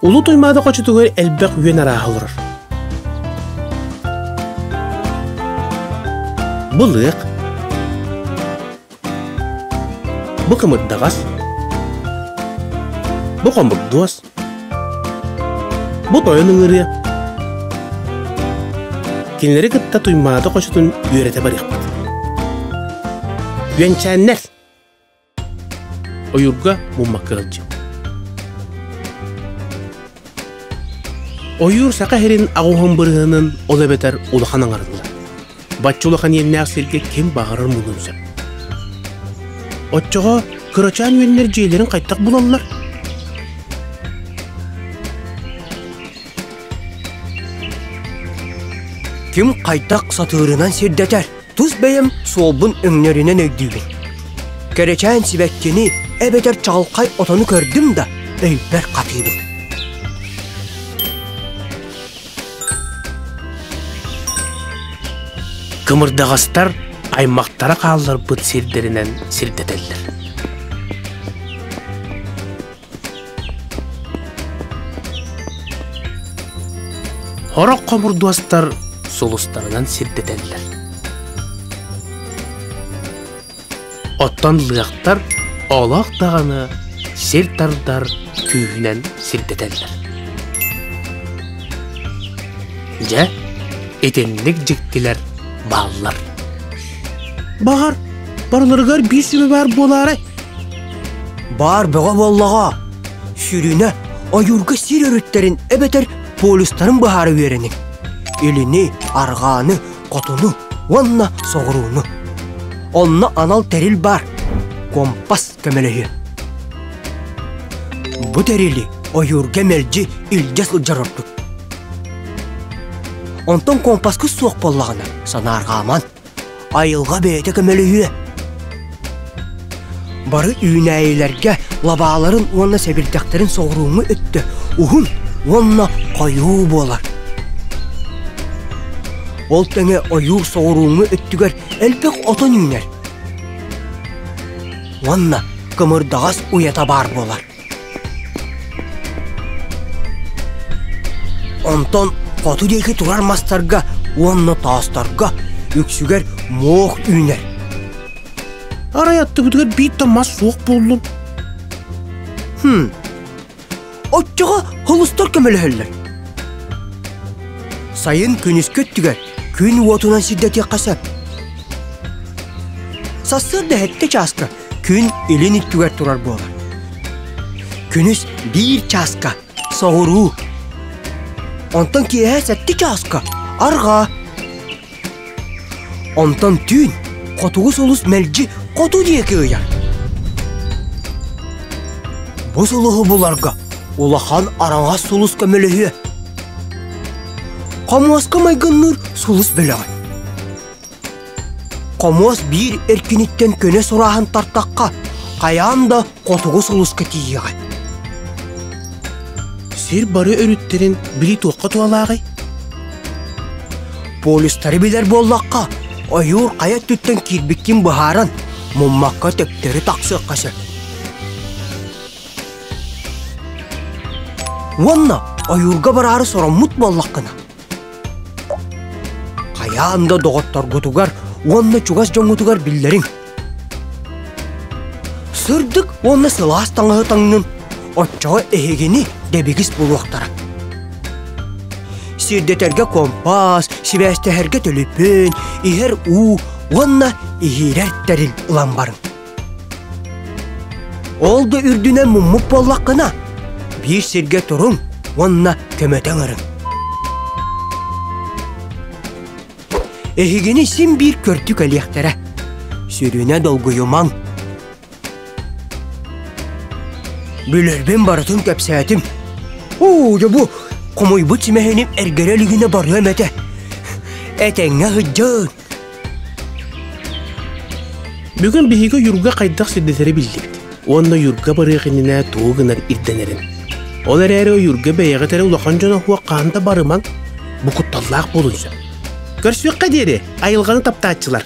Улуу Туймаада хочотугар элбэх үөн арааһа олорор. Бу лыах, бу кымырдаҕас, бу хомурдуос, бу тойон ыҥырыа. Кинилэри кытта Туймаада хочотун үөрэтэ барыахпыт. Үөнчээннэр! Ойуурга муммакка ыалдьыт. Ойуур саха сирин аҕуһун бырыһынын ол эбэтэр улахан аҥарыллар. Бачча улахан иэннээх сиргэ ким баҕарар мунун сөп. Оччоҕо кырачаан үөннэр дьиэлэрин хайдах булаллар? Ким хайдах сатыырынан сирдэтэр, тус бэйэм суолбун өҥнөрүнэн өйдүүбүн. Кэрэчээн сибэккини эбэтэр чаҕылхай отону көрдүм да, өйбөр хатыыбын. Кымырдаҕастар аймахтара хаалларбыт сирдэринэн сирдэтэллэр. Сорох хомурдуостар сулустарынан сирдэтэллэр. Оттон лыахтар олох даҕаны сир тардар күүһүнэн сирдэтэллэр. Дьэ, итинник дьиктилэр бааллар. Баҕар, барыларыгар биир сүбэ баар буолаарай? Баар бөҕө буоллаҕа. Сүрүнэ, ойуурга сир өрүттэрин эбэтэр полюстарын быһаара үөрэниҥ. Илини, арҕааны, хотуну уонна соҕурууну. Онно анал тэрил баар, компас көмөлөһүө. Бу тэрили ойуурга мэлдьи илдьэ сылдьар ордук. Онтон компаскыт суох буоллаҕына, санаарҕааман, айылҕа бэйэтэ көмөлөһүө. Бары үүнээйилэргэ лабааларын уонна сэбирдэхтэрин соҕурууҥҥу өттө уһун уонна хойуу буолар. Ол тэҥэ ойуур соҕурууҥҥу өттүгэр элбэх отон үүнэр уонна кымырдаҕас уйата баар буолар. Онтон хоту диэки турар мастарга уонна таастарга үксүгэр муох үүнэр. Арай аттыбытыгар биир да мас суох буоллун. Хм. Оччоҕо холустар көмөлөһөллөр. Сайын күнүскү өттүгэр күн уотунан сирдэтиэххэ сөп. Сарсыарда сэттэ чааска күн илин өттүгэр турар буолар. Күнүс биир чааска соҕуруу. Онтон киэһэ сэттэ чааска арҕаа. Онтон түүн хотугу сулус мэлдьи хоту диэки ыйар. Бу сулуһу буларга улахан араҥас сулус көмөлөһүө. Хомуоска майгынныыр сулус бөлөҕө. Хомуос биир эркиниттэн көнө сурааһын тартахха, хайаан да хотугу сулуска тиийиэҕэ. Сир бары өрүттэрин били туохха туһалааҕый? Полюстары билэр буоллахха, ойуур хайа өттүттэн киирбиккин быһааран, муммакка төптөрү тахсыахха сөп. Уонна ойуурга бараары сороммут буоллаххына, Хайаан да доҕотторгутугар уонна чугас дьоҥҥутугар биллэриҥ. Сырдык уонна сылаас таҥаһы таҥнын, оччоҕо эһигини дэбигис булуохтара. Сирдэтэргэ компас, сибээстэһэргэ төлөпүөн, иһэр уу уонна иһиирэр тэрил ылан барыҥ. Ол да үрдүнэн муммут буоллаххына, биир сиргэ туруҥ уонна көмөтө ыҥырыҥ. Эһигини син биир көрдүк элиэхтэрэ. Сүрүнэ долгуйумаҥ. Билэрбин барытын кэпсээтим. Оо, дьэ бу хомуйбут симэһиним эргэрэ илигинэ барыам этэ. Этэҥҥэ сылдьын. Бүгүн биһиги Юрга хайдах сирдэтэри биллибит уонна Юрга барыах иннинэ тугу гынар ирдэнэрин. Ол эрээри Юрга бэйэҕит эрэ улахан дьоно суох хаһан да барымаҥ, бу кутталлаах буолуон сөп. Көрсүөххэ диэри, айылҕаны таптааччылар!